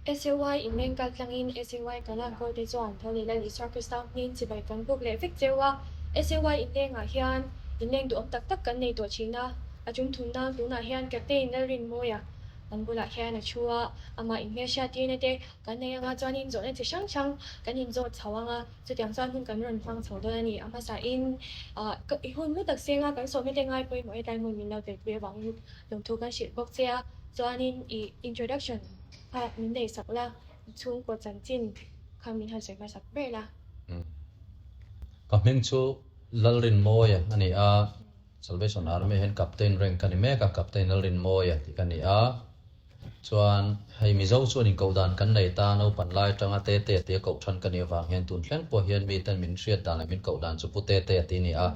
SAY inleng kal tlangin SAY Kalan Kawlte chuan tho leh Lal Isua Krista hming chibai kan buk leh vek cheu a. SAY inlengah hian inleng duhawm tak tak kan nei tawh thin a, a tum thum nan tunah hian Captain Lalrinmawia kan bulah hian a thu a, amah inhmelhriat tirna te kan nei anga chuanin zawhna chi hrang hrang kan inzawt chho anga chutiang chuan hun kan rawn hmang chho dawn a ni. A hmasain i hun hlu tak senga kan sawmna te ngai pawimawh hetlai hmun min lo telpui avangin lawmthu kan hrilh bawk che a, chuanin i introduction kha min nei sak la, chhungkaw chanchin kha min han sawi hmasak ber la. Ka hming chu Lalrinmawia a ni a, Salvation Army hian Captain rank ka ni mek a, Captain Lalrinmawia tih ka ni a. Chuan hei Mizo chuan inkoh dan kan nei ta, naupan lai atanga Tete tia koh than ka nih avang hian tun thleng pawh hian miten min hriat dan leh min koh dan chu Pu Tete tih a ni a.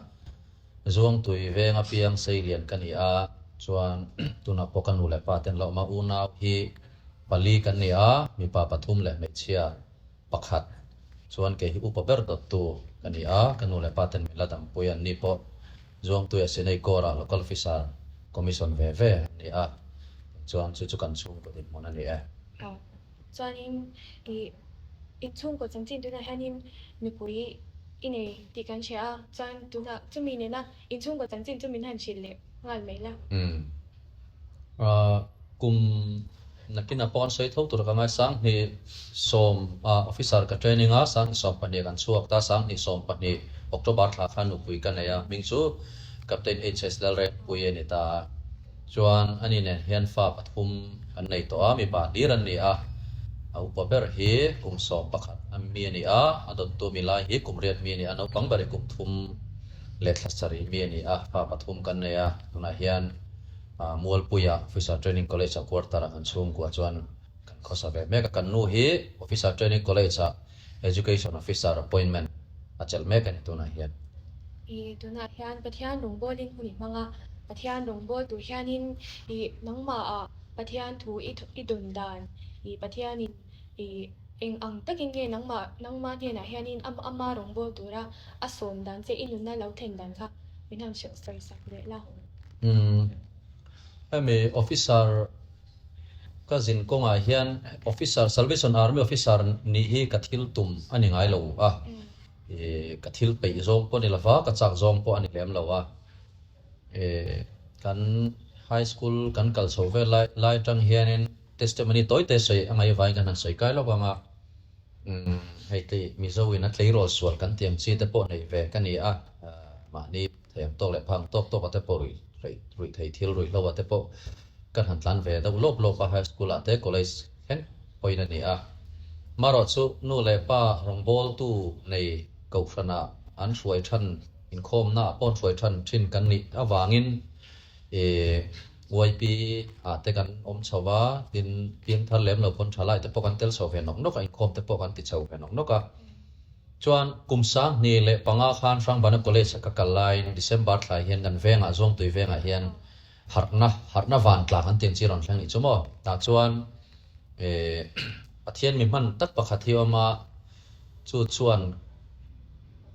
Zuangtui veng apiang seilian ka ni a, chuan tunah pawh ka nu leh pa ten hlauhma unau hi pali kan ni a, mipa pathum leh hmeichhia pakhat chuan kei hi upa ber dawttu ka ni a, ka nu leh pa ten min la dampui an ni pawh Zuangtuia Sinei Corps-ah Local Officer Commission ve ve an ni a, chuan chu chu kan chhungkaw dinhmun a ni e. Chuanin i inchhungkaw chanchin tunah hianin nupui i nei tih kan hria a, chuan tunah chumi nena inchhungkaw chanchin chu min han hrilh leh nghal mai la. Umm. Kum nakinah pawh an sawi tho tur ka ngai, 2010 ah officer ka training a, 2012 kan chhuak ta, 2012 October thla khan nupui ka nei a, hming chu Captain HS Lalrengpuii a ni ta a. Chuan ani nen hian fa pathum an nei tawh a, mipa hlir an ni a, a upa ber hi kum 11 a mi a ni a, a dawttu mi lai hi kum 8 mi a ni a, naupang ber hi kum thum leh thla sarih mi a ni a, fa pathum kan nei a, tunah hian Mualpuia Officer Training College-ah quarter-ah kan chhungkua chuan kan khawsa ve mek a, kan nu hi Officer Training College-ah Education Officer appointment a chelh mek a ni tunah hian. I tunah hian Pathian rawngbawlin hun i hmang a, Pathian rawngbâwl tur hianin i nangmahah Pathian thu i i dawn dan, i Pathianin i eng ang takin nge nangmah nangmah hnenah hianin ama ama rawngbâwl tura a sawm dan che i nunna lo thlen dan kha min han hrilh sawi sak leh la. Umm hemi officer Ka zin kawngah hian officer, Salvation Army officer nih hi ka thil tum a ni ngai lo a, ka thil peih zawng pawh a ni lova, ka chak zawng pawh a ni lem lo a. Kan high school kan kal chho vel lai lai atang hianin testimony tawi te sawi a ngaih avangin kan han sawi kai lawk ang a, hei te Mizo in a tleirawl sual kan tih ang chi te pawh nei ve ka ni a, mahni Theiam tawk leh phang tawk tawk ah te pawh ruih ruih thei thil ruih hlo ah te pawh kan han tlan ve deuh lawp lawp a, high school ah te college thleng pawhin a ni a. Marawh chu nu leh pa rawngbawltu nei kohhran ah an hruai than inkhawmna ah pawh an hruai than thin kan nih avangin ih YP ah te kan awm chho va, tin piangthar lem lo pawn thalai te pawh kan tel chho ve nawk nawk a, inkhawm te pawh kan ti chho ve nawk nawk a. Chuan kum 2005 khan Hrangbana College a ka kal laiin December thlai hian kan vengah Zawngtui vengah hian harhna harhna vantlang an tih ang chi rawn thleng nih chu maw? Tah chuan eh Pathian mi hman tak pakhat hi a awm a, chu chuan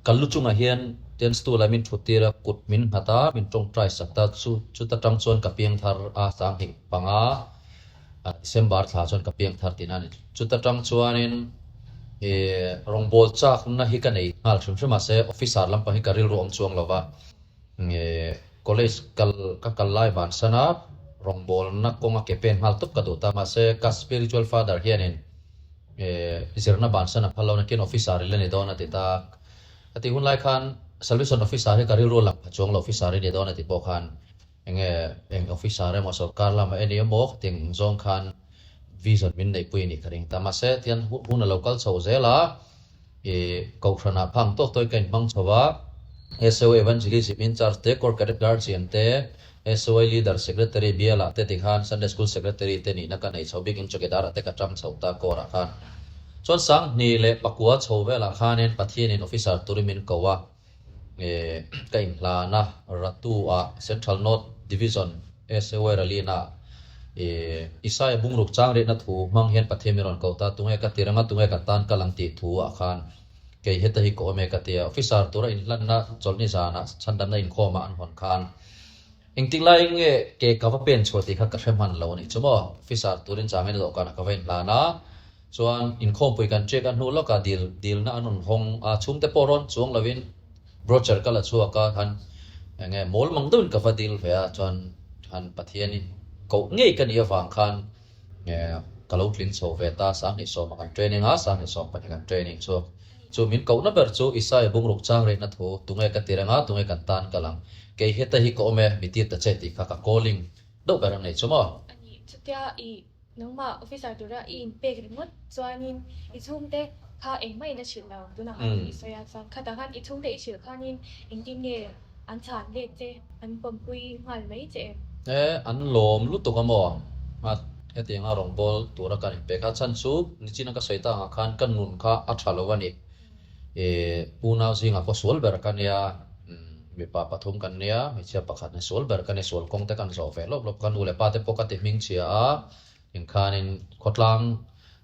ka lu chungah hian ten stool ah min thut tir a, kut min nghat a, min tawngtai sak ta, chu chuta tang chuan ka piang thar a 2005 December thla chuan ka piang thar tihna a ni. Chuta tang chuanin ih rawngbâwl châkna hi ka nei nghal hrim hrim a, se officer lampang hi ka rilru awm chuang lo va, ih college kal ka kal lai vansan a rawngbâwlna kawnga ke pen nghal tawp ka duh ta, mahse ka spiritual father hianin ih zirna vansan a phal lo nakin officer i la ni dawn a ti ta. A tih hun lai khan Salvation officer hi ka rilru lang pha chuang lo, officer i ni dawn a tih pawh khan Enge eng officer emaw sorkar lamah eni emaw khating zawng khan vision min neihpui a nih ka ring ta. Mahse tian hun a lo kal chho zel a, ih kohhranah phang tawk tawkin ka inhmang chho a, SOA Evangelism in charge te, Corps Cadet Guardian te, SOA Leader Secretary bialah te tikhan Sunday School Secretary te nihna ka nei chho bik in chawkidar ah te ka tang chho ta Corps ah khan. Chuan 2009 chho velah khanin Pathianin officer turin min ko a. Ka inhlan a, Ratu ah Central North Division SAY rally na Isaiah bungruk chang rihna thu hmang hian Pathian min rawn ko ta, tunge ka tir anga tunge ka tan kal ang tih thu ah khan kei heta hi ka awm e ka ti a, officer tura inhlanna chawlhni zanah chhandamna inkhawmah an hawn khan engtik laiin nge ke ka va pen chhuah tih kha ka hre hman lo a nih chu maw, officer turin changin dawhkanah ka va inhlan a. Chuan inkhawmpui kan check a hnu lawkah dil dilna an rawn hawng a, chhungte pawh rawn chuang lovin brochure ka la chhuak a, han eng nge mawl mang deuhin ka va dil ve a, chuan han Pathianin koh ngei ka nih avang khan ka lo tling chho ve ta, 2010 ah kan training a, 2012 kan training chu chu min kohna ber chu Isaiah bungruk chang rehna thu tunge ka ti reng a, tunge kan tan kal ang, kei heta hi ka awm e, mi tir ta che tih kha ka calling deuh ber a nei chu maw? A nih, chutia i Nangmah officer tura i inpek ringawt chuanin i chhungte kha engmah in a hrilh lo. Tunah khan i sawi a, chuan khatah khan i chhungte i hrilh khanin engtin nge an chhan let che, an pawmpui nghal mai che em? E, an lawm lutuk a maw? A, hetianga rawngbâwl tura kan inpek a, chhan chu nichina ka sawi tak angah khan ka nun kha a tha lo a ni. E, unau zingah pawh sual ber ka nia, mipa pathum kan nia, hmeichhia pakhat nia sual ber ka nia, sual kawng te kan zawh ve lawp lawp, ka nu leh pa te pawh ka ti hming chhia a, engkhanin khawtlang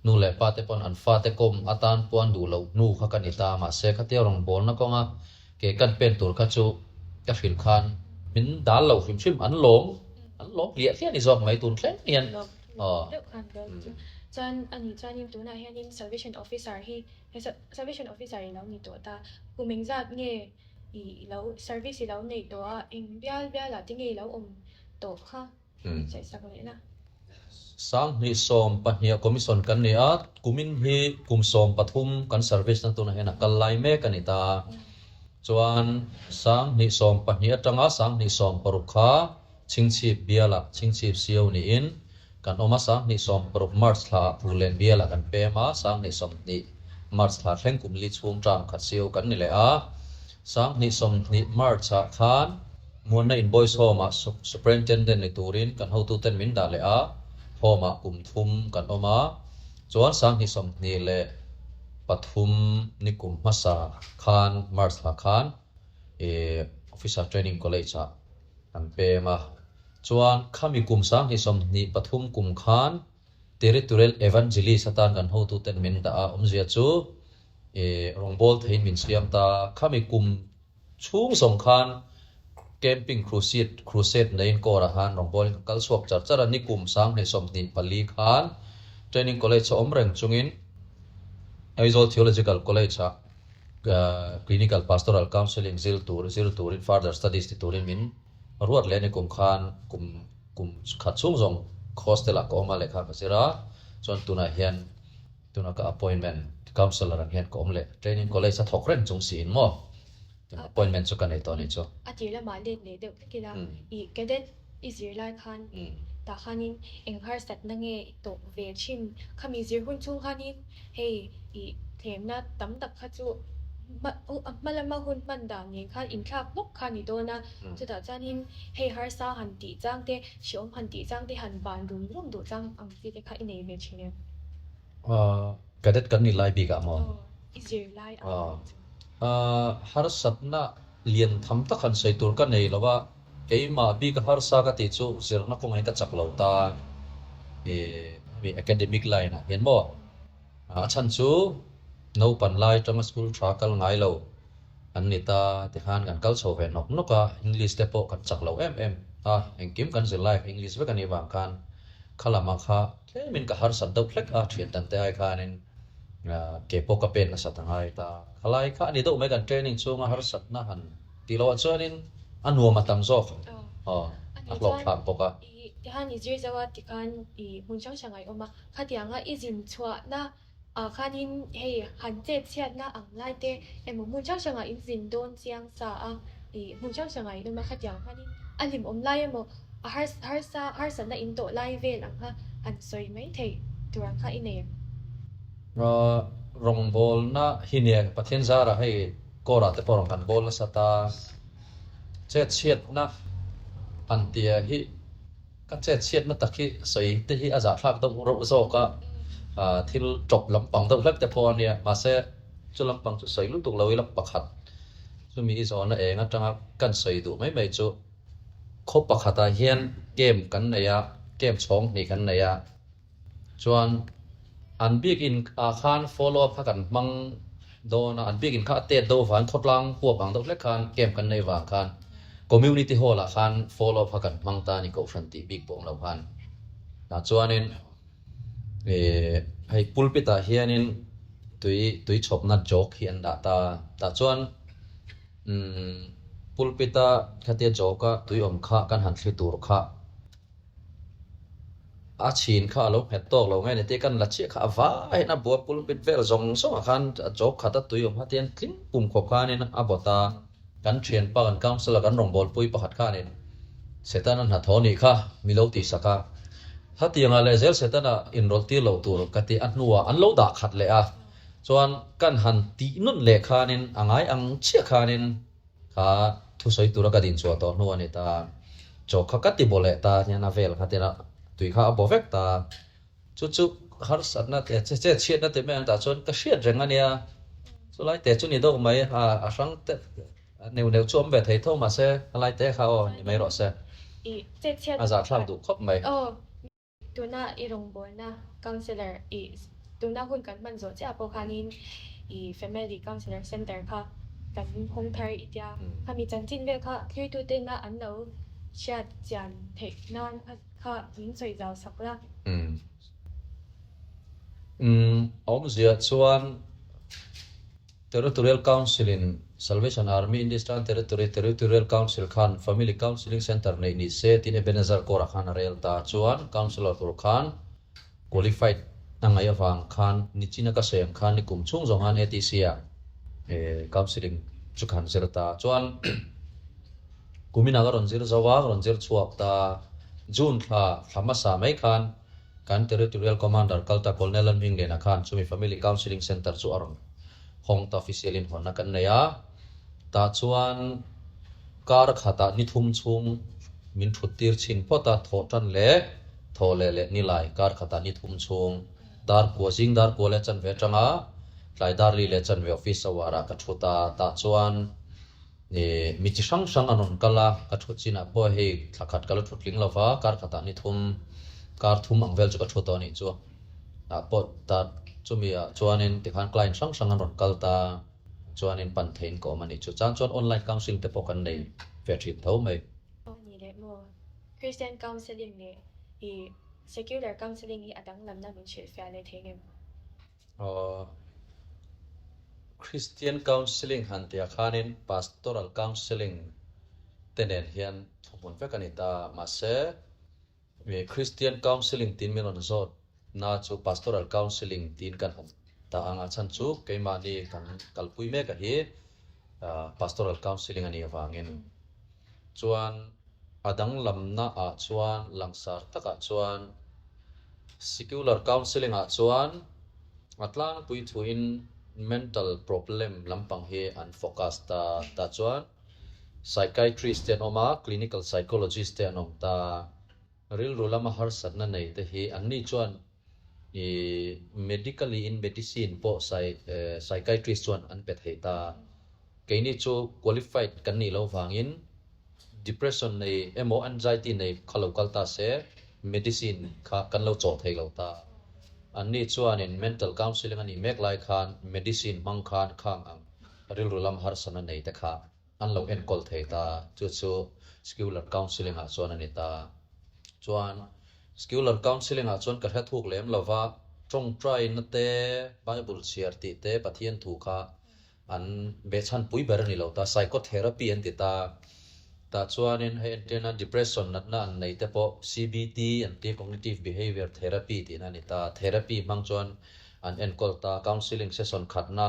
nu leh pa te pawn an fate kawm atan pawh an duh loh hnu kha ka ni ta, mahse khatia rawngbawlna kawnga ke kan pen tur kha chu ka hrilh khan min dal loh hrim hrim, an lawm, an lawm hliah hliah ni zawk mai tun thleng hian. Lawm deuh khan lawm chu. Chuan ani chuanin tunah hianin Salvation Officer hi He Salvation Officer i lo ni tawh ta. Kum engzat nge i lo service i lo neih tawh a, eng bial bialah te nge i lo awm tawh kha saihsak leh la. 2012 ah Commission kan ni a, kumin hi kum 13 kan service na tunah hian a kal lai mek a ni ta. Chuan 2012 atanga 2016 kha Chhingchhip bialah Chhingchhip CO niin Kan awm a, 2016 March thla ah Phullen bialah kan pem a, 2020 March thla thleng kum li chhung term khat sio kan ni leh a. 2020 March ah khan Muanna in Boys Home ah Superintendent ni turin kan hotuten min dah leh a, Home ah kum thum kan awm a. Chuan 2023 ni kum hmasa khan March thla khan Officer Training College ah kan pem a. Chuan khami kum 2023 kum khan Territorial Evangelist atan kan hotuten min dah a, awmzia chu rawngbawl theiin min siam ta. Khami kum chhung zawng khan Camping Crusade Crusade neiin Kawrah khan rawngbawlin ka kal chhuak char char a, ni kum 2024 khan Training College a awm reng chungin Aizawl Theological College ah Clinical Pastoral Counselling zir tur zir turin Further Studies ti turin min Ruat leh ni kum khan kum kum khat chhung zawng hostel ah ka awm a lehkha ka zir a, chuan tunah hian tuna ka appointment counsellor ang hian ka awm leh training college a thawk reng chung siin maw tuna appointment chu ka nei tawh a nih chu. A tir lamah let leh deuh hlek ila i cadet i zir lai khan tah khanin eng harsatna nge i tawh ve thin khami zir hun chhung khanin hei i thlemna tam tak kha chu hma lama hun hman dan nen khan inthlak bawk kha a ni dawn a, chutah chuanin hei harsa han tih chang te, hreawm han tih chang te han ban rum rum duh chang ang chi te kha i nei ve thin em? Cadet kan nih lai bikah maw? Aw, i zir lai ang chu. Harsatna lian tham tak han sawi tur ka nei lo a, keimah bika harsa ka tih chu zirna kawngah hian ka chak lo ta, hemi academic line ah hian maw? A chhan chu naupan lai atanga school tha kal ngai lo an ni ta tikhan kan kal chho ve nawk nawk a, English te pawh kan chak lo em em a, engkim kan zir lai kha English vek a nih vang khan kha lamah kha tlemin ka harsat deuh hlek a, thian dangte ai khanin ke pawh ka pen nasat a ngai ta. Khalai kha a ni deuh mai kan training chhunga harsatna han tih loh ah chuanin a nuam a tam zawk aw a hlawkthlak bawk a. Tihan i zir zauh a tikhan i hmun hrang hrang a i awm a, Khatianga i zin chhuahna ah khanin hei han chet chhiatna ang lai te emaw hmun hrang hrangah in zin dawn chiang sa a, ih hmun hrang hrangah in awm a, khatiang khanin a hlimawm lai emaw a harsa harsatna in tawh lai vel ang kha han sawi mai thei tur ang kha i nei em? Rawngbawlna hi nia Pathian zarah hei kawrah te pawh rawn kan bawl nasa ta, chet chhiatna han tia hi Ka chet chhiatna tak hi sawi te hi a zahthlak deuh reuh zawk a, thil tawp lampang deuh hlek te pawh a nia. Mahse, chu lampang chu sawi lutuk lo ila pakhat chumi i zawhna eng atanga kan sawi duh mai mai chu khaw pakhatah hian camp kan nei a, camp chhawng hnih kan nei a. Chuan an biakinn ah khan follow up kha kan hmang dawn a, an biakinn kha a tet deuh avangin khawtlang huap ang deuh hlek khan camp kan nei vang khan community hall ah khan follow up kha kan hmang ta a ni Kohhran tih bik pawh awm lo khan. Tah chuanin Hei pulpit ah hianin tui tui chhawpna jog hi an dah ta tah chuan umm pulpit a khatia jog a tui awm kha kan han thli tur kha a chhin kha a lo nghet tawk lo nge ni tih kan la chiah kha a vaiin a bua pulpit vel zawng zawng ah khan a jog khat a tui awm kha tian tling pum khawp khanin a bawt a. Kan thianpa kan council-a kan rawngbawlpui pakhat khanin Setana hnathawh nih kha mi lo tihsak a. Hetiangah leh zel Setana inrawlh tir loh tur ka tih a hnuah an lo dah khat leh a. Chuan kan han tih nun leh khanin a ngai ang chiah khanin kha thusawi tura ka dinchhuah tawh hnu a ni ta. Chaw kha ka ti baw leh ta hian a vel kha tina tui kha a baw vek ta. Chu chu harsatna te che che chhiatna te mai ang tah chuan ka hriat reng a nia. Chu lai te chu ni deuh mai a a hrang te neuh neuh chu awm ve thei tho mahse a lai te kha aw ni mai rawh se. I che chhiat A zahthlak duh khawp mai. Aw tuna i rawngbawlna councillor i tuna hun kan hman zawh chiah pawh khanin i family councillor centre kha kan hawng thar i tia. Khami chanchin vel kha thirtutena an lo hriat chian theih nan kha Kha min sawi zau sak la. Umm. Umm, awmzia chuan Territorial Council in Salvation Army in Eastern Territory Territorial Council khan Family Counselling Centre neih ni se tiin Ebenezer Corps ah khan a rel ta. Chuan Councillor tur khan qualified a ngaih avang khan nichina ka sawi ang khan nikum chhung zawng khan ATC ah counselling chu khan zir ta. Chuan Kuminah ka rawn zir zo a, ka rawn zir chhuak ta. June thla thla hmasa mai khan kan Territorial Commander Kalta Colonel Lalhmingliana khan chumi Family Counselling Centre chu a rawn hawng ta official in hawnna kan nei a. Tah chuan kar khatah ni thum chhung min thut tir chhin phawt a, thawh tan leh thawh leh leh ni lai kar khatah ni thum chhung dar kua zing dar kua leh chanve atanga tlai dar li leh chanve office hour ah ka thut a, tah chuan Ih, mi chi hrang hrang an rawn kal a, ka thut chinah pawh hei thla khat ka la thut tling lo va, kar khatah ni thum, kar thum ang vel chu ka thu tawh a nih chu. Ah pawh ta chumi ah chuanin tikhan client hrang hrang an rawn kal ta, chuanin pan theiin ka awm a nih chu. Chang chuan online counselling te pawh kan nei ve thin tho mai. Aw ni leh maw, Christian counselling leh ih secular counselling hi a danglamna min hrilhfiah leh thei ngem? Christian Counselling han tih ah khanin Pastoral Counselling te nen hian thuhmun vek a ni ta. Mahse, Christian Counselling tiin min rawn zawt na chu Pastoral Counselling tiin kan han ta ang a chhan chu keimahni kan kalpui mek a hi Pastoral Counselling a nih avangin. Chuan a danglamna ah chuan langsar takah chuan Secular Counselling ah chuan a tlangpui thuin mental problem lampang hi an focus ta ta chuan Psychiatrist te an awm a, Clinical Psychologist te an awm ta. Rilru lama harsatna nei te hi anni chuan ih medically in medicine pawh psychiatrist chuan an pe thei ta. Keini chu qualified kan nih loh vangin depression nei emaw anxiety nei kha lo kal ta se medicine kha kan lo chawh thei lo ta. Anni chuanin mental counselling a nih mek lai khan medicine hmang khan khang ang rilru lam harsatna nei te kha an lo enkawl thei ta. Chu chu secular counselling ah chuan a ni ta. Chuan secular counselling ah chuan ka hre thuk lem lova tawngtaina te, Bible chhiar tih te, Pathian thu kha An behchhan pui ber a ni lo ta, psychotherapy an ti ta. Tah chuanin hei entirna depression natna an nei te pawh CBT an ti, cognitive behaviour therapy tihna a ni ta. Therapy hmang chuan an enkawl ta, counselling session khatna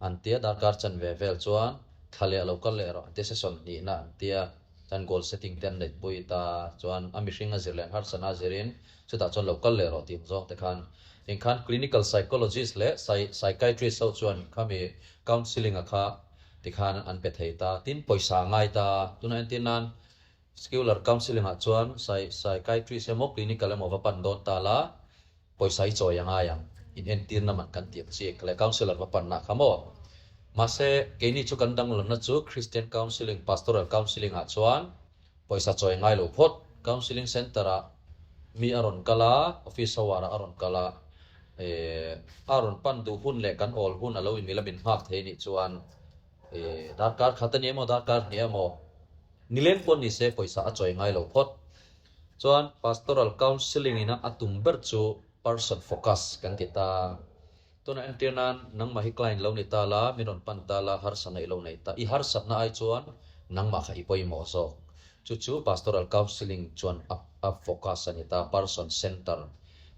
an tia, darkar chanve vel chuan thla leh a lo kal leh erawh an tia, session hnihna an tia, chuan goal setting te an neihpui ta, chuan a mihring a zir leh an harsatna a zirin Chutah chuan lo kal leh rawh tih ang zawng te khan engkhan clinical psychologist leh psychiatrist ho chuan khami counselling a kha tikhan an pe thei ta. Tin, pawisa a ngai ta. Tunah entir nan secular counselling ah chuan psychiatrist emaw clinical emaw va pan dawn ta la, pawisa i chawi a ngai ang. In entirna man kan tih ang chi leh counsellor va panna kha maw. Mahse, keini chu kan danglamna chu Christian counselling, pastoral counselling ah chuan Pawisa chawi ngai lo phawt. Counselling Centre ah mi a rawn kal a, office hour ah a rawn kal a, eh a rawn pan duh hun leh kan awl hun a lo inmil a min nghak thei nih chuan eh darkar khat a ni emaw darkar hnih emaw nileng pawh ni se pawisa a chawi ngai lo phawt. Chuan Pastoral Counselling ina a tum ber chu. Person focus kan ti ta. Tunah entir nan nangmah hi client lo ni ta la, min rawn pan ta la, harsa neih lo nei ta. I harsatna ai chuan nangmah kha i pawimawh zawk. Chu chu pastoral counselling chuan a a focus a ni ta, person center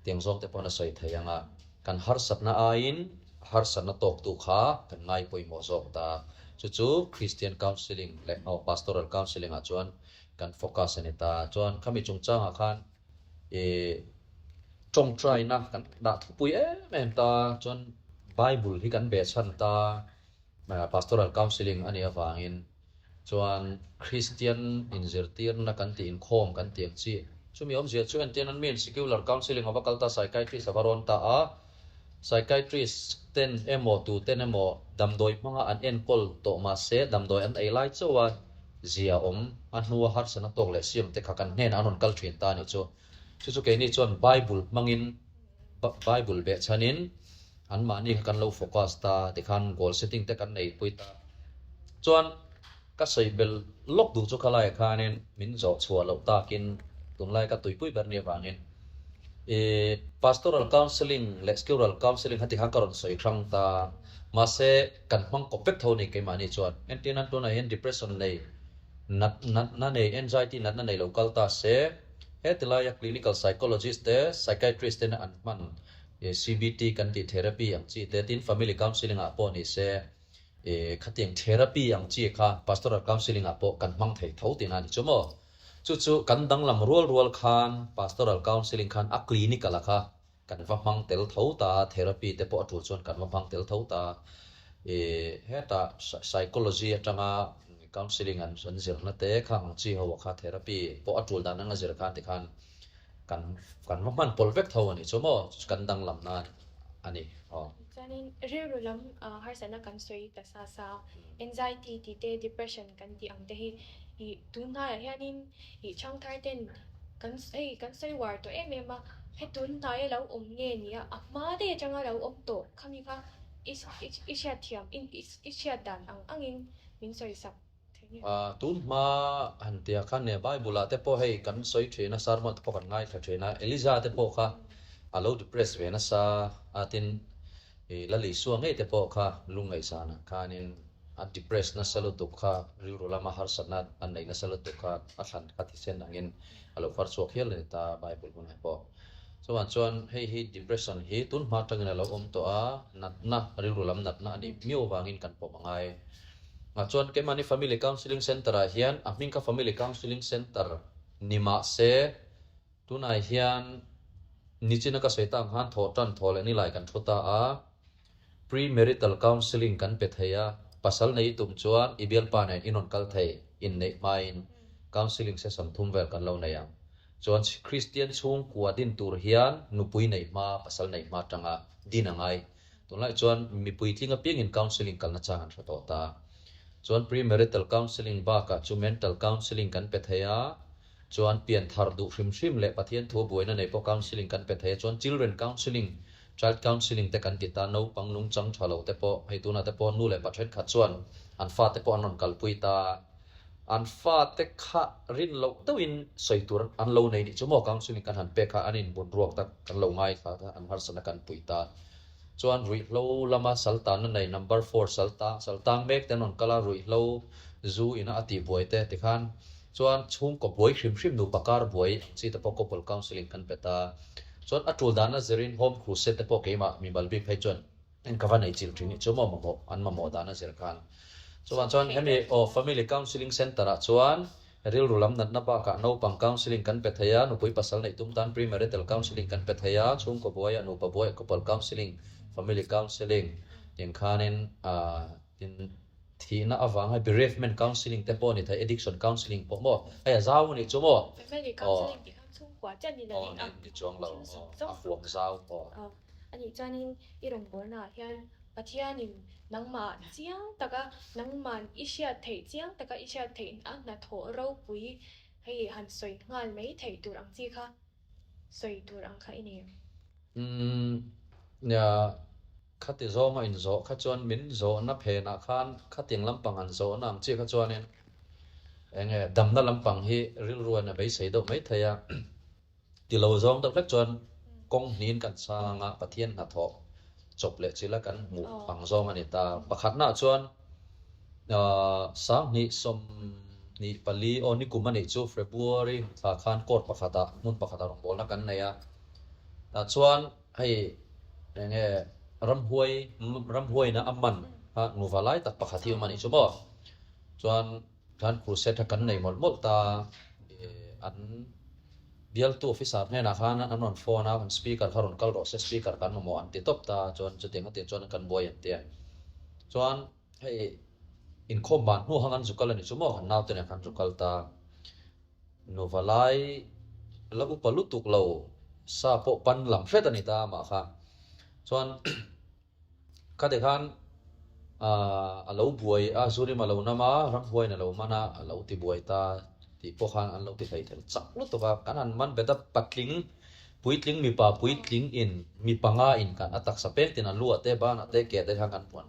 tiang zawng te pawhin a sawi thei ang a. Kan harsatna aiin harsatna tawktu kha kan ngai pawimawh zawk ta. Chu chu Christian counselling leh aw pastoral counselling ah chuan kan focus a ni ta. Chuan khami chungchangah khan ih tawngtaina kan dah thupui em em ta chuan Bible hi kan behchhan ta pastoral counselling a nih avangin chuan Christian inzirtirna kan tih inkhawm kan tih ang chi chumi awmzia chu entir nan miin secular counselling a va kal ta psychiatrist a va rawn ta a psychiatrist ten emaw tu ten emaw damdawi hmanga an enkawl tawh mahse damdawi an ei lai chauh a zia awm a hnua harsatna tawk leh siam te kha kan hnenah an rawn kal thin ta a nih chu. Chu chu keini chuan Bible hmangin Bible behchhanin anmahni kha kan lo focus ta tikhan goal setting te kan nei pui ta. Chuan ka sawi bel lawk duh chu khalaiah khanin min zawh chhuah loh takin tunlai ka tuipui ber nia vangin ih pastoral counselling leh scriptural counselling kha tikhan ka rawn sawi hrang ta. Mahse kan hmang kawp vek tho a ni keimahni chuan. Entirna tunah hian depression nei nat natna nei anxiety natna nei lo kal ta se heti laia clinical psychologist te psychiatrist te an hman CBT kan tih therapy ang chi te tin family counselling ah pawh ni se khatiang therapy ang chi kha pastoral counselling ah pawh kan hmang thei tho tihna a ni chu maw. Chu chu kan danglam rual rual khan pastoral counselling khan a clinical a kha Kan va hmang tel tho ta, therapy te pawh a tul chuan kan va hmang tel tho ta. Ih hetah psychology atanga counselling an an zirna te kha ang chi ho ah kha therapy pawh a tul dan anga zir khan tikhan kan kan va hman pawlh vek tho a nih chu maw kan danglam nan a ni aw. Chuanin rilru lam harsatna kan sawi ta sa sa, anxiety tih te depression kan tih ang te hi ih tunhnaiah hianin ih changthar ten kan hei kan sawi uar tawh em em a, he tunhnaia lo awm nge nia a hma daih atanga lo awm tawh khami kha i i hriatthiam i i hriat dan ang angin min sawi sak thei nge. Tun hma han tia khan nia Bible ah te pawh hei kan sawi thin a sermon te pawh kan ngaithla thin a Eliza te pawh kha a lo depress ve nasa a tin I Lal Isua ngei te pawh kha lungngaihzanah khanin a depress nasa lutuk kha, rilru lama harsatna an neih nasa lutuk kha a thlan kha thisen angin a lo far chhuak hial a ni ta Bible hunah pawh. Chuvang chuan hei hi depression hi tun hma atangin a lo awm tawh a, natna, rilru lam natna a nih miau vangin kan pawm a ngai. Mah chuan keimahni Family Counselling Centre ah hian a hming kha Family Counselling Centre ni mah se, Tunah hian nichina ka sawi tak khan thawh tan thawh leh nilai kan thu ta a, pre-marital counselling kan pe thei a, pasal nei tum chuan i bialpa nen i rawn kal thei, inneih hmain counselling session thum vel kan lo nei ang. Chuan Kristian chhungkua din tur hian nupui neih hma, pasal neih hma atanga din a ngai. Tunlai chuan mipui tling apiangin counselling kalna chang an hre tawh ta. Chuan pre-marital counselling bakah chu mental counselling kan pe thei a, Chuan pian thar duh hrim hrim leh Pathian thu buaina nei pawh counselling kan pe thei a, chuan children counselling, child counselling te kan ti ta, naupang nungchang tha lo te pawh hei tunah te pawh nu leh pa thenkhat chuan an fate pawh an rawn kalpui ta, an fate kha rin loh deuhin sawi tur an lo nei nih chu maw counselling kan han pek kha an inbun ruak tak kan lo ngaithla ta, an harsatna kan pui ta. Chuan ruihhlo lama saltanna nei number four saltang saltang mek te an rawn kal a, ruihhlo zu ina a tihbuai te tikhan Chuan chhungkaw buai hrim hrim nupa kar buai ang chi te pawh couple counselling kan pe ta. Chuan a tul dana zirin home crusade te pawh keimah mimal bik phei chuan en ka va nei chil thin i chu maw mamawh an mamawh dana zir khan. Chuvang chuan hemi aw family counselling centre ah chuan rilru lam natna bakah naupang counselling kan pe thei a, nupui pasal neih tum tan premarital counselling kan pe thei a, chhungkaw buaiah nupa buaiah couple counselling, family counselling tiang khanin ah tin Thihna avanga bereavement counselling te pawh a ni thei, addiction counselling pawh maw, hei a zau a nih chu maw? Family counselling tih khan chhungkua chiah ni lovin a ni chuang lo, a huam zau aw. Aw, a nih chuanin i rawngbawlnaah hian Pathianin nangmah chiang taka, nangman i hriat theih chiang taka i hriat theih a hnathawh ropui hei han sawi nghal mai theih tur ang chi kha sawi tur ang kha i nei. Umm, nia. Khati zawnga inzawh kha chuan min zawhna phenah khan khatiang lampang an zawhna ang chiah kha chuanin eng nge damna lampang hi rilruan a beisei deuh mai thei a, ti lo zawng deuh hlek chuan Kawng hnihin kan chhang anga Pathian hnathawh chawp leh chila kan hmuh ang zawng a ni ta. Pakhatnaah chuan 2024 aw nikum a nih chu February thla khan court pakhatah hmun pakhatah rawngbawlna kan nei a. Tah chuan hei eng nge ramhuai ramhuaina a man kha nuva lai tak pakhat hi awm a nih chu maw. Chuan Khan crusade kha kan nei mawlh mawlh ta an bialtu officer hnenah khan an rawn phone a, kan speaker kha rawn kal rawh se speaker kan mamawh an ti tawp ta chuan chutiang a tih chuan kan buai an ti a. Chuan hei inkhawm ban hnu kha kan zu kal a ni chu maw kan naute nen khan zu kal ta. Nuva lai la upa lutuk lo sa pawh pan lam hret a ni ta amah kha. Chuan Khati khan a lo buai a, Zurim a lo nam a, ramhuaiin a lo man a, a lo ti buai ta tih pawh khan an lo ti hlei thei chak lutuk a. Kan han man bet a, patling, puitling, mipa puitling in mi panga in kan a taksa peng tin a lu ah te, ban ah te, ke ah te khan kan puan.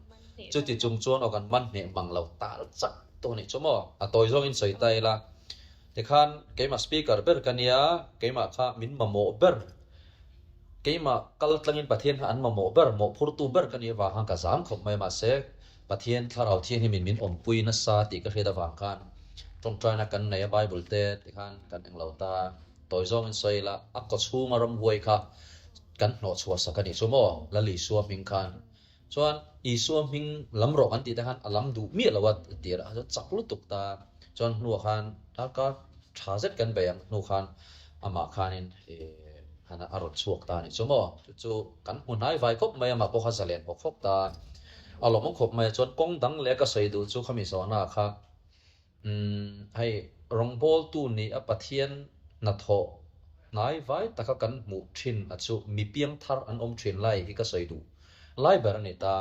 Chuti chung chuan aw kan man hneh mang lo tal chak tawh a nih chu maw? A tawi zawng in sawi ta ila, tikhan keimah speaker ber ka nia, keimah kha min mamawh ber. Keimah kal tlangin Pathian kha an mamawh ber, mawhphurtu ber ka nih avang khan ka zam khawp mai. Mahse, Pathian Thlarau Thianghlimin min awmpui nasa tih ka hriat avang khan tawngtaina kan nei a, Bible te tikhan kan englo ta. Tawi zawngin sawi ila, a kawchhunga ramhuai kha kan hnawhchhuah sak a nih chu maw? Lal Isua hming khan. Chuan Isua hming lam rawh kan tih te khan a lam duh miah lo a tir a, chuan chak lutuk ta. Chuan hnuah khan darkar tha zet kan bei ang hnu khan amah khanin han a rawn chhuak ta a nih chu maw. Chu chu kan hmu hnai vai khawp mai, amah pawh kha zalen hawk hawk ta. A lawmawm khawp mai a, chuan kawng dang leh ka sawi duh chu khami zawhna kha Umm, hei rawngbawltu nih a Pathian hnathawh hnai vai taka kan hmuh thin a chu mi piang thar an awm thin lai hi ka sawi duh lai ber a ni ta.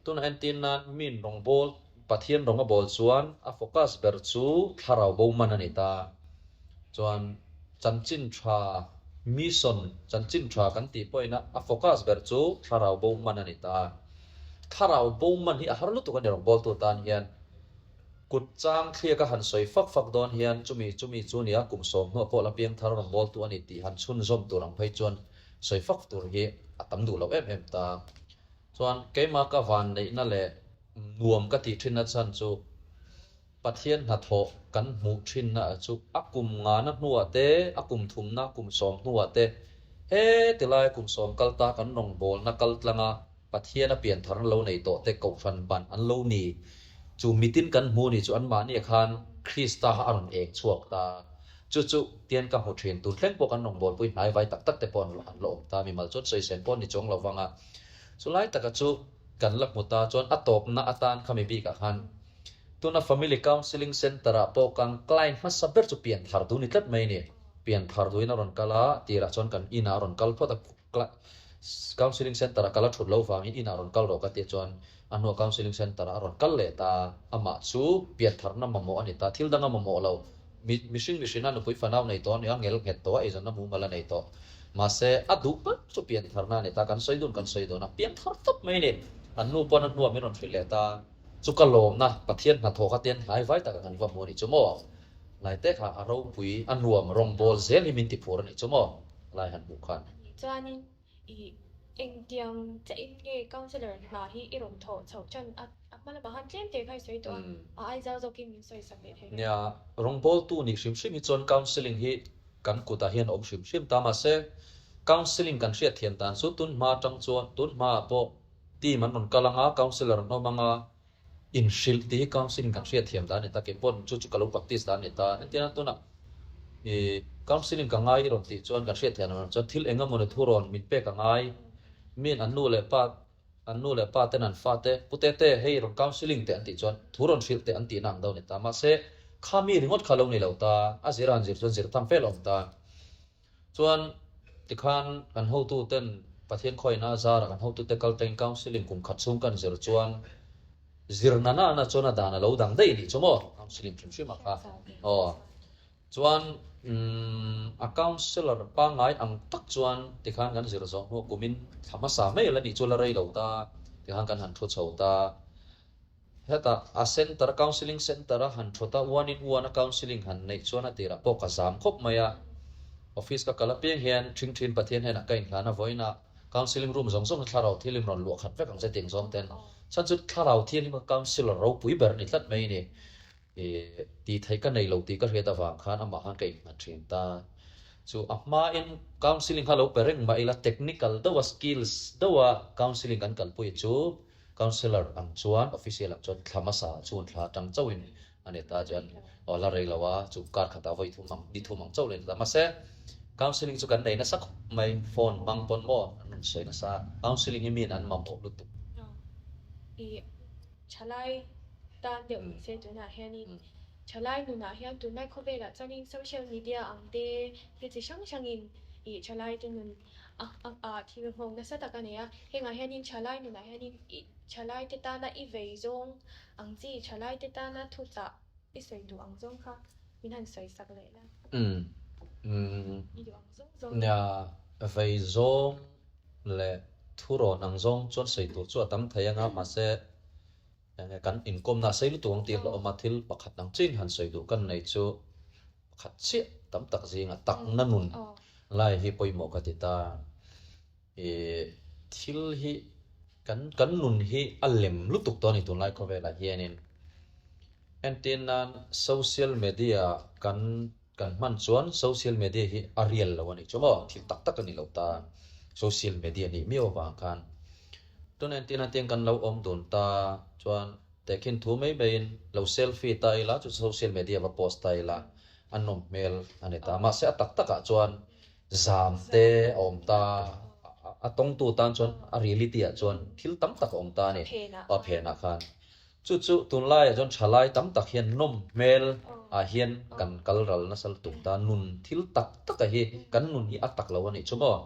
Tunah entir nan min rawngbâwl Pathian rawng a bawl chuan a focus ber chu thlarau bo man a ni ta. Chuan chanchin tha mission chanchin tha kan tih pawhin a focus ber chu thlarau bo man a ni ta. Thlarau bo man hi a har lutuk a ni rawngbawltu tan hian. Kut chang thliak a han sawi fak fak dawn hian chumi chumi chu nia kum sawm hnuah pawh la piang thar rawngbawltu a ni tih han chhunzawm tur ang phei chuan sawi fak tur hi a tam duh lo em em ta. Chuan keimah ka van neihna leh nuam ka tih thinna chhan chu Pathian hnathawh kan hmuh thinna chu a kum ngana hnuah te, a kum thumna kum sawm hnuah te he tilai kum sawm kal ta kan rawngbawlna kal tlanga Pathian a piantharna lo nei tawh te kohhran ban an lo ni. Chu mitin kan hmu ni chu anmahnia khan Krista kha a rawn eng chhuak ta. Chu chu tian ka hmu thin. Tun thleng pawh kan rawngbawlpui hnai vai tak tak te pawh an la awm ta. Mimal chuan sawisel pawh an ni chuang lo vang a. Chu lai taka chu kan la hmu ta chuan a tawpna atan khami bikah khan tuna Family Counselling Centre ah pawh kan client hmasa ber chu pianthar duh ni tlat mai a ni. Pianthar duhin a rawn kal a, tirah chuan kan inah a rawn kal phawt a. Counselling Centre a kal a thut lo vangin inah rawn kal rawh ka tih chuan a hnuah Counselling Centre ah a rawn kal leh ta. Amah chu piantharna mamawh a ni ta, thil dang a mamawh lo. Mihring mihrina nupui fanau nei tawh a ni a, ngel nghet tawh a, eizawnna mumal a nei tawh. Mahse, a duh ber chu piantharna a ni ta, kan sawi dun kan sawi dun a, pianthar tawp mai a ni. An nu pawn a hnuah min rawn hrilh leh ta. Chu ka lawmna, Pathian hnathawh kha tian hnai vai taka kan va hmu a nih chu maw? Laite kha a ropui, a nuam, rawngbawl zel hi min ti phur a nih chu maw? Lai han hmuh khan. Chuanin i engtiang chiahin nge councellor hna hi i rawn thawh chhoh tan a, a hma lamah khan tlem te kha i sawi tawh a, a ai zau zawkin min sawi sak leh thei. Nia, rawngbawltu nih hrim hrim hi chuan counselling hi kan kutah hian a awm hrim hrim ta. Mahse, counselling kan hriat thiam dan chu tun hma atang chuan tun hmaah pawh team an rawn kal ang a, councellor an awm ang a, Inhrilh tih hi counselling kan hriat thiam dan a ni ta, kei paw'n chu chu ka lo practice dan a ni ta. Engtin tunah ih counselling ka ngai i rawn tih chuan kan hriat thiam dan chuan thil eng emawni thu rawn min pek a ngai. Miin an nu leh pa an nu leh pa ten an fate pu tete hei rawn counselling teh an tih chuan thu rawn hrilh teh an tihna ang deuh a ni ta. Mahse kha mi ringawt kha lo ni lo ta, a zir a han zir chuan zir tham fel a awm ta. Chuan tikhan kan hotuten Pathian khawina a zara kan hotute kal tengin counselling kum khat chhung kan zir chuan zirna nana chuan a dan a lo dang daih nih chu maw counselling hrim hrim a kha aw chuan umm a counsellor pangngai ang tak chuan tikhan kan zir zawh hnuah kumin thla hmasa mai la nih chu la rei lo ta tikhan kan han thu chho ta. Hetah a center, counselling center a han thawt a, one in one a counselling han neih chuan a tirah pawh ka zam khawp mai a. Office ka kal apiang hian ṭhingṭhin Pathian hnenah ka inhlan a, vawiinah counselling room zawng zawng hi thlarau thianghlim rawn luah khat vek ang che tih zawng ten chhan chu thlarau thianghlim kha counsellor ropui ber a ni tlat mai a ni. Ih tih theih ka nei lo tih ka hriat avang khan amah khan ka inhlan ṭhin ta. Chu a hmain counselling kha lo pe reng mah ila technical deuha skills deuha counselling kan kalpui chu counsellor ang chuan official ang chuan thla hmasa chhun thla aṭang chauhin a ni ta chuan aw la rei lo a chu kar khatah vawi thum ang ni thum ang chauh leh ni ta mahse counselling chu kan nei nasa khawp mai phone hmang pawn maw an rawn sawi nasa counselling hi miin an mamawh lutuk. I thalai tan deuh ni se tunah hianin thalai nunah hian tunlai khawvelah chuanin social media ang te thil chi hrang hrangin i thalai te nun a a thil nghawng nasa tak a nei a hengah hianin thalai nunah hianin i thalai te tana i vei zawng Ang chi thalaite tana thuchah i sawi duh ang zawng kha min han sawi sak leh la. I duh ang zawng zawng. Nia, vei zawng leh thurawn ang zawng chuan sawi tur chu a tam thei anga, mahse enge kan inkawmna a sei lutuk ang tih hlawhawma thil pakhat ang chiin han sawi duh kan nei chu pakhat chiah tam tak zinga takna nun lai hi pawimawh ka ti ta. I thil hi kan kan nun hi a lem lutuk tawh a ni tunlai khawvelah hianin. Entir nan social media kan kan hman chuan social media hi a real lo a nih chu maw thil tak tak a ni lo ta social media nih miau avang khan. Tuna entir nan tiang kan lo awm dun ta chuan tehkhin thu mai maiin lo selfie ta ila chu social media va post ta ila a nawm hmel a ni ta. Mahse a tak takah chuan Zam te a awm ta, a tawngtu tan chuan a reality ah chuan thil tam tak a awm ta a ni, a phenah khan. Chu chu tunlaiah chuan thalai tam tak hian nawm hmel ah hian kan kal ral nasa lutuk ta, nun thil tak tak a hi kan nun hi a tak lo a nih chu maw.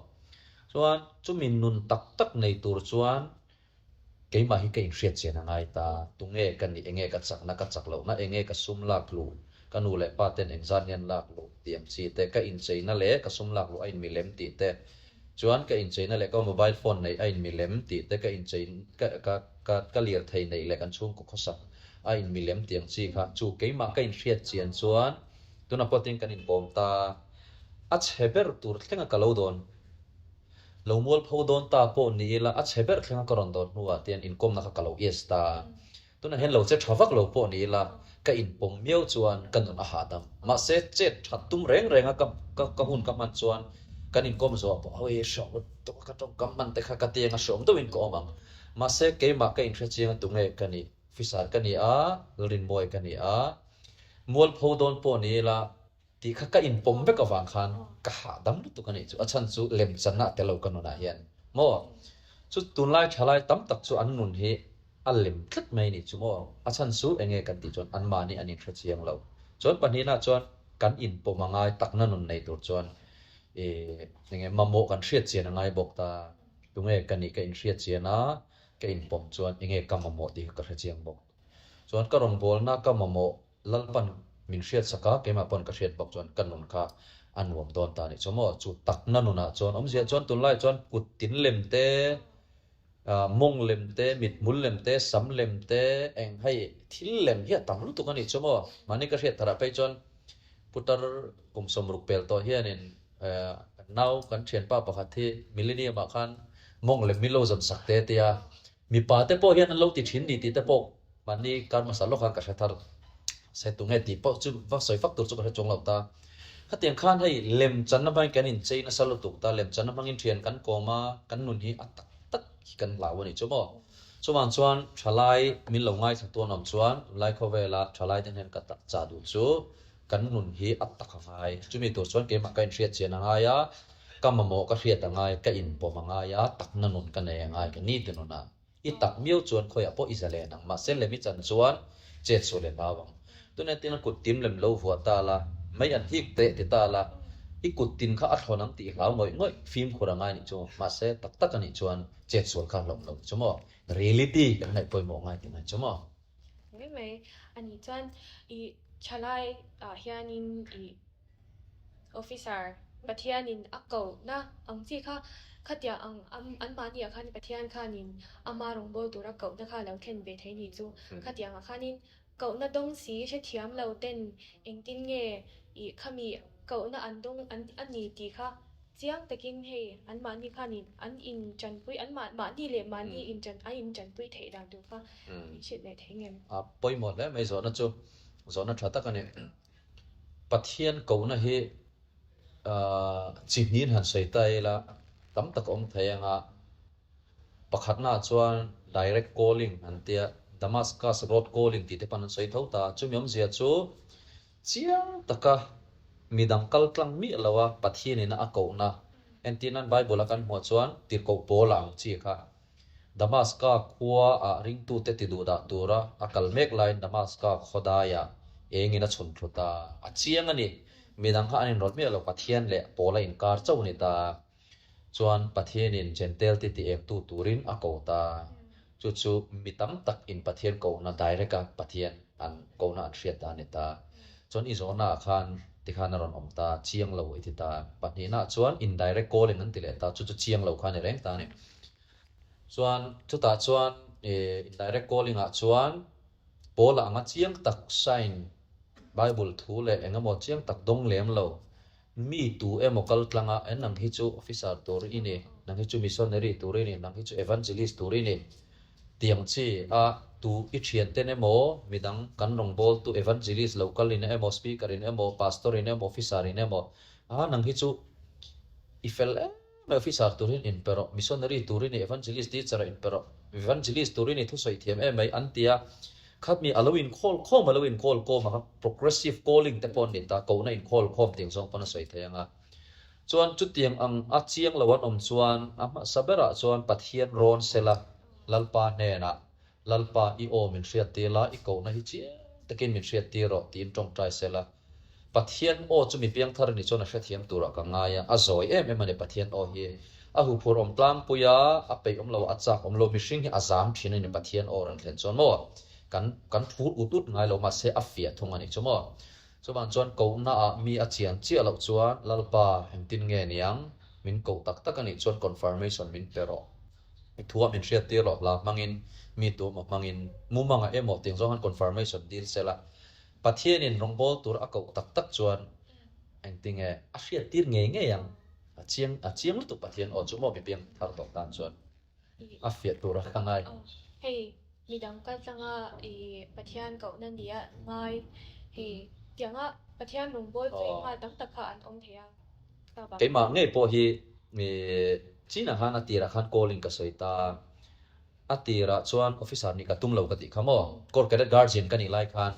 Chuan chumi nun tak tak nei tur chuan Keimah hi ka inhriat chian a ngai ta, tunge ka nih, enge ka chakna, ka chak lohna, enge ka sum lak luh, ka nu leh pa ten engzat nge an lak luh tih ang chi te, ka incheina leh ka sum lak luh a inmilem tih te, chuan ka incheina leh ka mobile phone neih a inmilem tih te, ka inchei ka ka ka ka lirthei neih leh kan chhungkaw khawsak a inmilem tih ang chi kha chu keimah ka inhriat chian chuan tunah pawh tin kan inpawm ta, a chhe ber tur thlenga ka lo dawn. Lo mualpho dawn ta pawh ni ila, a chhe ber thlenga ka rawn dawn hnuah tian inkawmna kha ka lo yes ta. Tunah hian lo che tha vak lo pawh ni ila, ka inpawm miau chuan ka nun a hahdam. Mahse, chet that tum reng renga ka ka hun ka hman chuan kan inkawm zawh pawh hawi hreawm lutuk a, ka tawngkam hman te kha ka tiang a hreawm deuhin ka awm ang. Mahse, keimah ka inhre chiang a tunge ka nih, Fisar ka ni a, Lalrinmawi ka ni a, mualpho dawn pawh ni ila, Tih kha ka inpawm vek avang khan ka hahdam lutuk a nih chu. A chhan chu lemchanna a tel lo ka nunah hian maw? Chu tunlai thalai tam tak chu an nun hi a lem tlat mai a nih chu maw? A chhan chu enge kan tih chuan anmahni an inhre chiang lo. Chuan pahnihna chuan kan inpawm a ngai takna nun nei tur chuan ih enge mamawh kan hriat chian a ngai bawk ta. Tunge ka nih ka inhriat chian a, ka inpawm chuan enge ka mamawh tih kha ka hre chiang bawk. Chuan ka rawngbawlna ka mamawh Lalpan min hriat sak a, keimah pawn ka hriat bawk chuan ka nun kha a nuam dawn ta a nih chu maw? Chu takna nunah chuan awmzia chuan tunlai chuan kut tin lem te, mawng lem te, mithmul lem te, sam lem te, eng hei thil lem hi a tam lutuk a nih chu maw? Mahni ka hriat tharah phei chuan putar kum 60 pel tawh hianin kan nau kan thianpa pakhat hi millennium ah khan mawng lem min lo zawn sak te tia Mipa te pawh hian an lo ti thin ni tih te pawh mahni kar hmasa lawk khan ka hre thar. Se tunge tih pawh chu va sawi fak tur chu ka hre chuang lo ta. Khatiang khan hei lemchanna hmangin kan inchei nasa lutuk ta, lemchanna hmangin thian kan kawm a, kan nun hi a tak tak hi kan hlau a nih chu maw. Chuvang chuan thalai min lo ngaithla tu an awm chuan tunlai khawvela thalai te hnen ka tak chah duh chu kan nun hi a tak a ngai. Chumi tur chuan keimah ka inhriat chian a ngai a, Ka mamawh ka hriat a ngai, ka inpawm a ngai a, takna nun ka nei a ngai ka ni ti nunah. I tak miau chuan khawiah pawh i za len ang, mahse lem i chan chuan chet sual i hlau ang. Tunah tin a kut tim lem lo vuah ta la, mei an hik teh ti ta la, i kut tin kha a thlawn ang tih i hlau ngawih ngawih, fimkhur a ngai nih chu, mahse tak tak a nih chuan chet sual kha hlawm lo chu maw? Reality kan ngaih pawimawh ngai ti ngai chu maw? Mai mai a nih chuan i thalai ah hianin i Officer, Pathianin a kohna ang chi kha khatia ang anmahni ah khan Pathian khanin ama rawngbâwl tura kohna kha a lo thlen ve thei ni chu. Khatiang ah khanin kohna dawng si hrethiam lo ten engtin nge i khami. kohna an dawng an a ni tih kha chiang takin hei anmahni khanin an intanpui an mahni leh mahni intan an intanpui theih dan tur kha min hrilh leh thei ngem. A pawimawh hle mai zawhna chu zawhna tha tak a ni. Pathian kohna hi chi hnin han sawi ta ila tam tak a awm thei anga Pakhatnaah chuan direct calling an tia, Damascus road calling tih te pawn an sawi tho ta. Chumi awmzia chu chiang taka midang kal tlang miah lo a Pathianin a kohna. Entir nan Bible a kan hmuh chuan tirhkoh Paula ang chi kha Damaska khua ah ringtute ti duh dah tura a kal mek laiin Damaska khawdaiah engin a chhun thlu ta. A chiang a ni. Midang kha an inrawlh miah lo Pathian leh Paula inkar chauh a ni ta. Chuan Pathianin Jentail te ti engtu turin a ko ta. Chu chu mi tam tak in Pathian kohna direct a Pathian an kohna an hriat ta a ni ta. Chuan i zawhna ah khan tikhan a rawn awm ta, chiang lo i ti ta. Pahnihna ah chuan indirect calling an ti leh ta, chu chu chiang lo kha a ni reng ta a ni. Chuan chutah chuan indirect calling ah chuan Paula anga chiang tak sign Bible thu leh engemaw chiang tak dawng lem lo Mi tu emaw kal tlang a, en nang hi chu officer tur i ni, nang hi chu missionary tur i ni, nang hi chu evangelist tur i ni tiang chi a tu i thian ten emaw midang kan rawngbawltu evangelist lo kal in emaw speaker in emaw pastor in emaw officer in emaw a nang hi chu i fel em mai officer tur hian in pe rawh, missionary tur i ni, evangelist teacher ah in pe rawh, evangelist tur i ni thusawi thiam em mai an ti a. Khatmi a lo inkhawl khawm a lo inkhawl khawm a, progressive calling te pawh an ni ta, kohna inkhawl khawm tiang zawng pawn a sawi thei ang a. Chuan chutiang ang a chiang lo an awm chuan a hmasa berah chuan Pathian rawn sela Lalpa hnenah, Lalpa i aw min hriattir la, i kohna hi chiang takin min hriattir rawh tiin tawngtai sela. Pathian aw chu mi piangthar a nih chuan a hrethiam turah ka ngai a, a zawi em em a ni Pathian aw hi. A huphur awm tlangpui a, a peih awm lo a, a chak awm lo, mihring hi a zam thin a ni Pathian aw rawn thlen chuan maw? Kan kan phur ut ut ngai lo mahse a fiah thung a nih chu maw? Chuvang chuan kohna ah mi a chian chiah loh chuan Lalpa engtin nge niang? Min koh tak tak a nih chuan confirmation min pe rawh. I thu ah min hriattir rawh hla hmangin, mi tu emaw hmangin, mumangah emaw tiang zawng han confirmation dil sela Pathianin rawngbâwl tûr a koh tak tak chuan engtinge a hriattîr ngei ngei ang? A chiang, a chiang lutuk Pathian aw chu maw mi piang thar tawh tân chuan a fiah tûr a ka ngai. Aw, hei midang kal tlanga i Pathian kohna nia ngai, hei tianga Pathian rawngbâwl zui nghal tam tak kha an awm thei a, ka vang. Keimah ngei pawh hi chinah khan a tirah khan calling ka sawi ta. A tirah chuan officer nih ka tum lo ka tih kha maw? Corps Cadet Guardian ka nih lai khan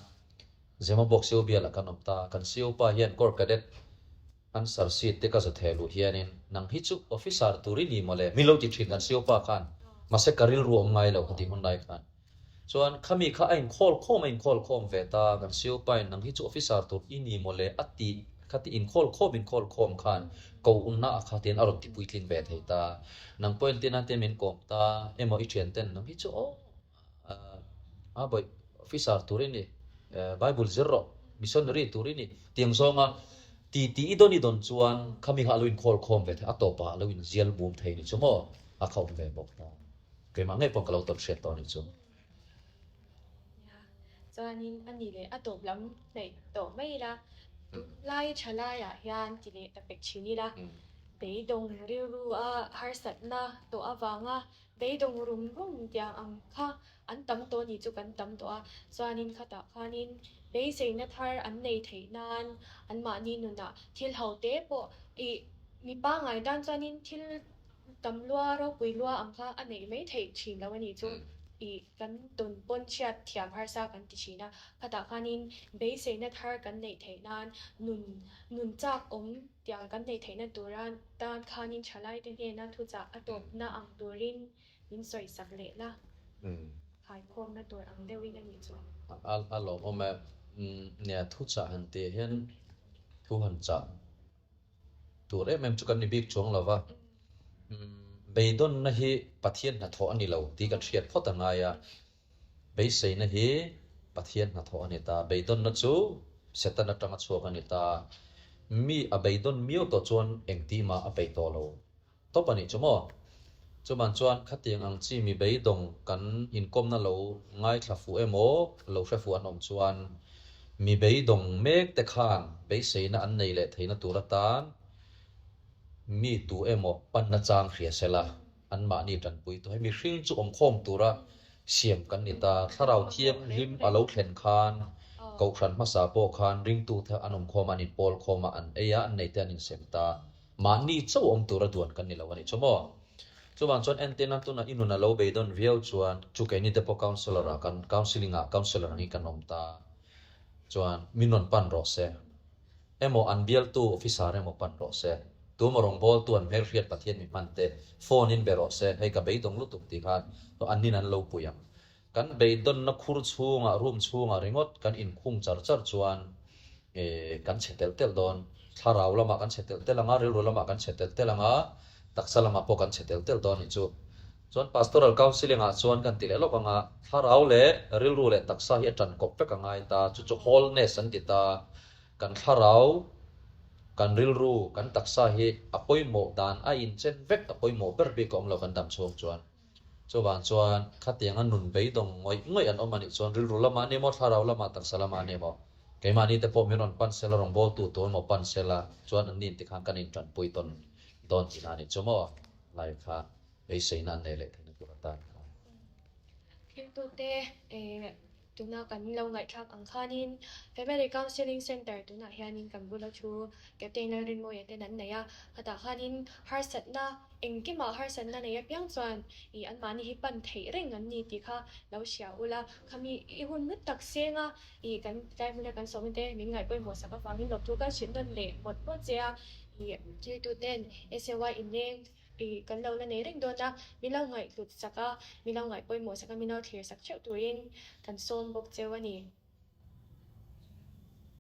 Zemabawk CO bialah kan awm ta. Kan CO pa hian Corps Cadet answer sheet te ka za theh luh hianin nang hi chu officer tur i ni maw le? Min lo ti thin kan CO pa khan. Mahse ka rilru awm ngai lo ka tih hun lai khan. Chuan khami kha a inkhawl khawm a inkhawl khawm ve ta. Kan CO pa in nang hi chu officer tur i ni maw le? A tih kha ti inkhawl khawm inkhawl khawm khan ko unna a kha tiin a rawn ti puitling ve thei ta. Nang pawhin tina te min kawm ta emaw i thian ten nang hi chu aw a bawih officer tur i ni, Bible zir rawh, missionary tur i ni tiang zawnga ti ti i dawn i dawn chuan khami kha a lo inkhawl khawm ve thei a tawpah a lo inzial mum thei ni chu maw a kha awm ve bawk ta. Keimah ngei pawh ka lo tawn hriat tawh ni chu. Nia, chuanin a ni leh a tawp lam hnaih tawh mai ila, tunlai tha laiah hian ti leh ta pek thin ila, beidawng rilru a harsatna tawh avanga beidawng rum rum tiang ang kha an tam tawh ni chu kan tam tawh a, chuanin khatah khanin beiseina thar an nei theih nan anmahni nunah thil ho te pawh ih mi pangngai tan chuanin thil Tam lua ropui lua ang kha a neih mai theih thin lo a nih chu i kan tawn pawn chhiat thiam harsa kan ti thin a, khatah khanin beiseina thar kan neih theih nan nun nun chak awm tiang kan neih theihna tura tan khanin thalaite hnena thuchah a tawpna ang turin min sawisak leh la khaikhawmna tur ang deuhin a nih chu. A lawmawm e, nia thuchah han tih hian thu han chah. Tur em em chu kan ni bik chuang lo va, beidawnna hi Pathian hnathawh a ni lo tih kan hriat phawt a ngai a, beiseina hi Pathian hnathawh a ni ta, beidawnna chu Satan atanga chhuak a ni ta, mi a beidawn miau tawh chuan engtih mah a peih tawh lo tawp a nih chu maw? Chuman chuan khatiang ang chi mi beidawng kan inkawmna lo ngaithla fuh emaw, lo hre fuh an awm chuan. Mi beidawng mek te khan beiseina an nei leh theihna tur atan mi tu emaw panna chang hria sela anmahni tanpui tu. Hei mihring chu awmkhawm tura siam kan ni ta. Thlarau thianghlim a lo thlen khan Kohhran hmasa pawh khan ringtute an awmkhawm a, an inpawl khawm a, an ei a, an neite an insem ta. Mahni chauh awm tura duan kan ni lo a nih chu maw? Chuvang chuan entirna tunah i nun a lo beidawn viau chuan chu keini te pawh counsellor ah kan counselling ah counsellor angin kan awm ta chuan min rawn pan rawh se emaw an bialtu officer emaw pan rawh se tumaw rawngbawltu an hmelhriat Pathian mi hman te phone in be rawh se hei ka beidawng lutuk tih khan an nin an lo pui ang. Kan beidawnna khur chhungah, room chhungah ringawt kan inkhung char char chuan kan chhe telh telh dawn. Thlarau lamah kan chhe telh telh ang a, rilru lamah kan chhe telh telh ang a, taksa lamah pawh kan chhe telh telh dawn anih chu. Chuan Pastoral Counselling ah chuan kan ti leh lawk ang a, thlarau leh rilru leh taksa hi a tan kawp vek a ngai ta, chu chu wholeness an ti ta. Kan thlarau, kan rilru, kan taksa hi a pawimawh dan a inchen vek, a pawimawh ber bik a awm lo kan dam chhung chuan. Chuvang chuan khatianga nun beidawng ngawih ngawih an awm a nih chuan rilru lamah a ni maw, thlarau lamah, taksa lamah a ni maw, keimahni te pawh min rawn pan sela, rawngbawltu tur emaw pan sela chuan an nin tikhan kan intanpui tawn dawn tihna a nih chu maw, lai kha beiseina an nei leh theihna tur atan khan. Thiltute Tuna kan lo ngaihthlak ang khanin Family Counselling Centre tunah hianin kan bula thu Captain Lalrinmawia ten an nei a, khatah khanin harsatna engkimah harsatna nei apiang chuan ih anmahni hi pan theih reng an ni tih kha lo hria ula, khami i hun hlut tak senga ih kan tlai hmuna kan sawmna te min ngaih pawimawh sak avangin lawmthu ka hrilh nawn leh mawlh mawlh che a, ih thiltuten SAY inleng I kan lo la nei reng dawn a, min lo ngaihhlut sak a, min lo ngaih pawimawh sak a, min lo thlir sak theuh turin kan sawm bawk cheu a ni.